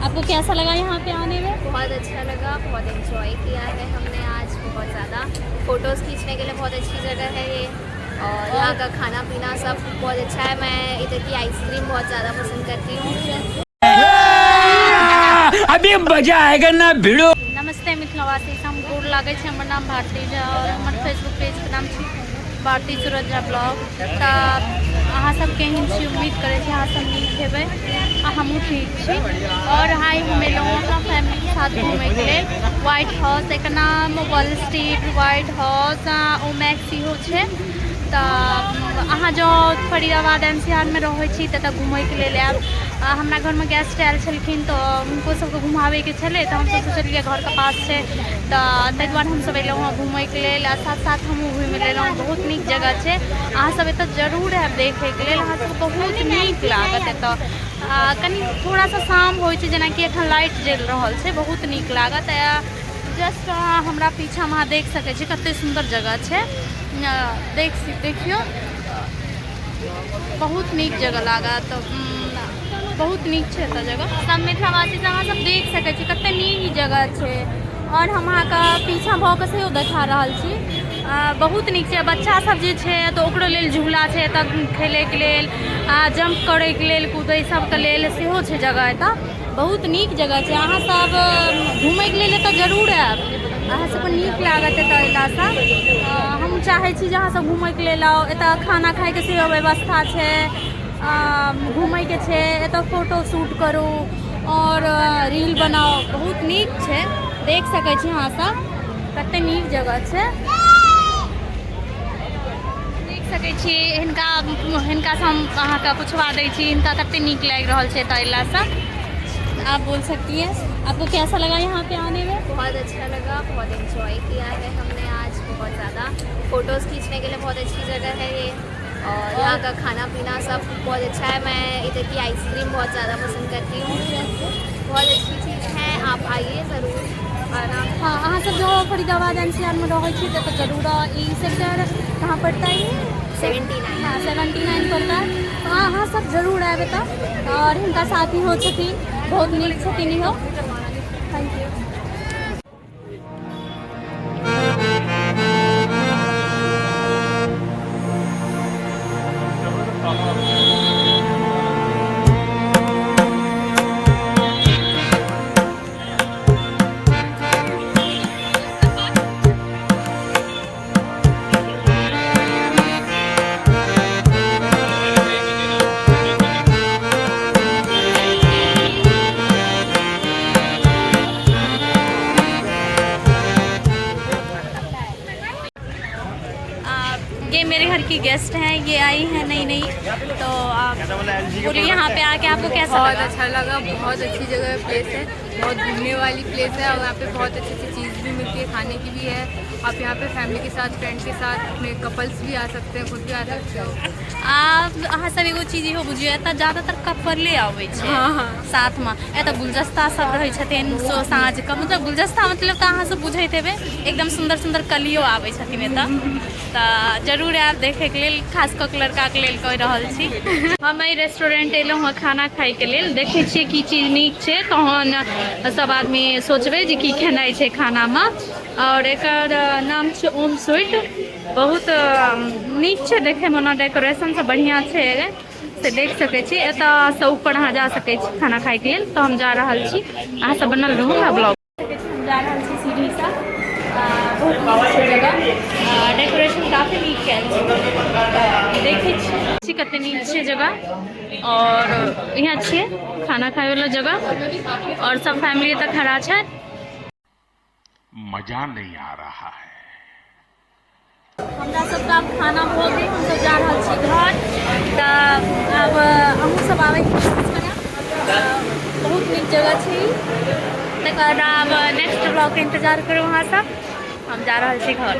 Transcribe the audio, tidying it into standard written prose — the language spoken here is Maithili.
आपको कैसा लगा यहाँ पे आने में? बहुत अच्छा लगा, बहुत एंजॉय किया है हमने आज बहुत ज़्यादा। फ़ोटोज़ खींचने के लिए बहुत अच्छी जगह है ये और यहाँ का खाना पीना सब बहुत अच्छा है। मैं इधर की आइसक्रीम बहुत ज़्यादा पसंद करती हूँ। अभी मजा आएगा ना भिड़ो। नमस्ते मिथिलावासी, हम गोर लागै छी। हमर नाम भारती झा और हमर फेसबुक पेजके नाम छी भारती सूरज झा ब्लॉग। तऽ अहाँ सब केहन छी? उम्मीद करै छी अहाँ सब नीक हेबै आ हमहूँ ठीक छी। और आइ हम एलहुँ अपना फैमिलीके साथ घूमैके लेल व्हाइट हाउस। एकर नाम Wall Street, White House, Omaxe सेहो छै। तऽ अहाँ जँ फरीदाबाद एनसीआरमे रहै छी तऽ एतऽ घूमैके लेल आयब। हमरा घरमे गेस्ट आयल छलखिन तऽ हुनको सबके घुमाबैके छलै, तऽ हमसब सोचलियै घरके पास छै तऽ ताहि दुआरे हमसब एलहुँ हँ घूमैके लेल आ साथ साथ हमहूँ घुमि लेलहुँ। बहुत नीक जगह छै, अहाँ सब एतऽ जरूर आयब देखैके लेल, अहाँ सबके बहुत नीक लागत एतऽ। कनि थोड़ा सा शाम होइ छै, जेनाकि एखन लाइट जलि रहल छै, बहुत नीक लागत। जस्ट हमरा पीछामे अहाँ देख सकै छी कते सुन्दर जगह छै। देख देखियौ, बहुत नीक जगह लागत, बहुत नीक छै एतऽ जगह। सब मिथिलावासी सब अहाँ सब देख सकै छी कते नीक जगह छै और हम अहाँके पीछा भऽ कऽ सेहो देखा रहल छी। बहुत नीक छै। बच्चा सब जे छै तऽ ओकरो लेल झूला छै एतऽ खेलैके लेल, जम्प करैके लेल, कूदै सबके लेल सेहो छै जगह एतऽ। बहुत नीक जगह छै, अहाँ सब घूमैके लेल एतऽ जरूर आयब, अहाँ सबके नीक लागत एतऽ अयलासँ। हम चाहै छी जे अहाँ सब घूमैके लेल आउ। एतऽ खाना खाइके सेहो व्यवस्था छै, घूमैके छै एतऽ, फोटो शूट करू आओर रील बनाउ, बहुत नीक छै। देख सकै छी अहाँ सब कते नीक जगह छै। देख सकै छी हिनका, हिनकासँ हम अहाँके पुछवा दै छी हिनका कते नीक लागि रहल छै एतऽ अयलासँ। आप बोल सकती हैं, आपको कैसा लगा यहाँ पे आने में? बहुत अच्छा लगा, बहुत एंजॉय किया है हमने आज बहुत ज़्यादा। फ़ोटोज़ खींचने के लिए बहुत अच्छी जगह है ये और यहाँ का खाना पीना सब बहुत अच्छा है। मैं इधर की आइसक्रीम बहुत ज़्यादा पसंद करती हूँ। बहुत अच्छी चीज़ है, आप आइए ज़रूर आना। हाँ, अहाँ सब जो फरीदाबाद एनसीआर में रहै छी तऽ जरूर आउ। ई सेक्टर कहाँ पड़ता है ये? 79। हाँ, 79 पड़ता है। तऽ अहाँ सब जरूर आयब एतऽ और हिनका साथी हो छथिन, बहुत नीक छथिन इहो। Thank you. ये मेरे घर की गेस्ट हैं, ये आई हैं नई नई, तो आप बोलिए यहाँ पे आके आपको कैसा बहुत लगा? अच्छा लगा, बहुत अच्छी जगह प्लेस है, बहुत घूमने वाली प्लेस है और यहाँ पे बहुत अच्छी अच्छी चीज़ भी मिलती है, खाने की भी है। आप यहाँ पे फैमिली के साथ, फ्रेंड के साथ, अपने कपल्स भी आ सकते हैं, खुद भी आ सकते हो। आब अहाँ सब एगो चीज इहो बुझियौ, एतऽ ज्यादातर कपले अबै छै साथमे। एतऽ गुलदस्ता सब रहै छथिन सो साँझके, मतलब गुलदस्ता मतलब तऽ अहाँ सब बुझैत हेबै, एकदम सुन्दर सुन्दर कलियो आबै छथिन एतऽ। तऽ जरूर आयब देखैके लेल, खास कऽ के लड़काके लेल कहि रहल छी। हम एहि रेस्टोरेंट एलहुँ हँ खाना खाइके लेल। देखै छियै की चीज नीक छै, तहन सब आदमी सोचबै जे की खेनाइ छै खानामे। और एकर नाम छै ओम स्वीट। बहुत नीक छै देखैमे, ओना डेकोरेशन सब बढ़िआँ छै से देख सकै छी। एतऽसँ ऊपर अहाँ जा सकै छी खाना खाइके लेल। तऽ हम जा रहल छी, अहाँ सब बनल रहू हमरा ब्लॉग। हम जा रहल छी सीढ़ीसँ। बहुत नीक छै जगह, डेकोरेशन काफी नीक कयल छै। देखै छी कते नीक छै जगह और यहाँ छियै खाना खाइवला जगह और सब फैमिली एतऽ खड़ा छै। मजा नहीं आ रहा है। हमरा सबके आब खाना भऽ गेल, हमसब जा रहल छी घर। तऽ आब अहूँ सब आबैके कोशिश करब, बहुत नीक जगह छै ई। तकर बाद आब नेक्स्ट ब्लॉगके इंतजार करू अहाँ सब। हम जा रहल छी घर।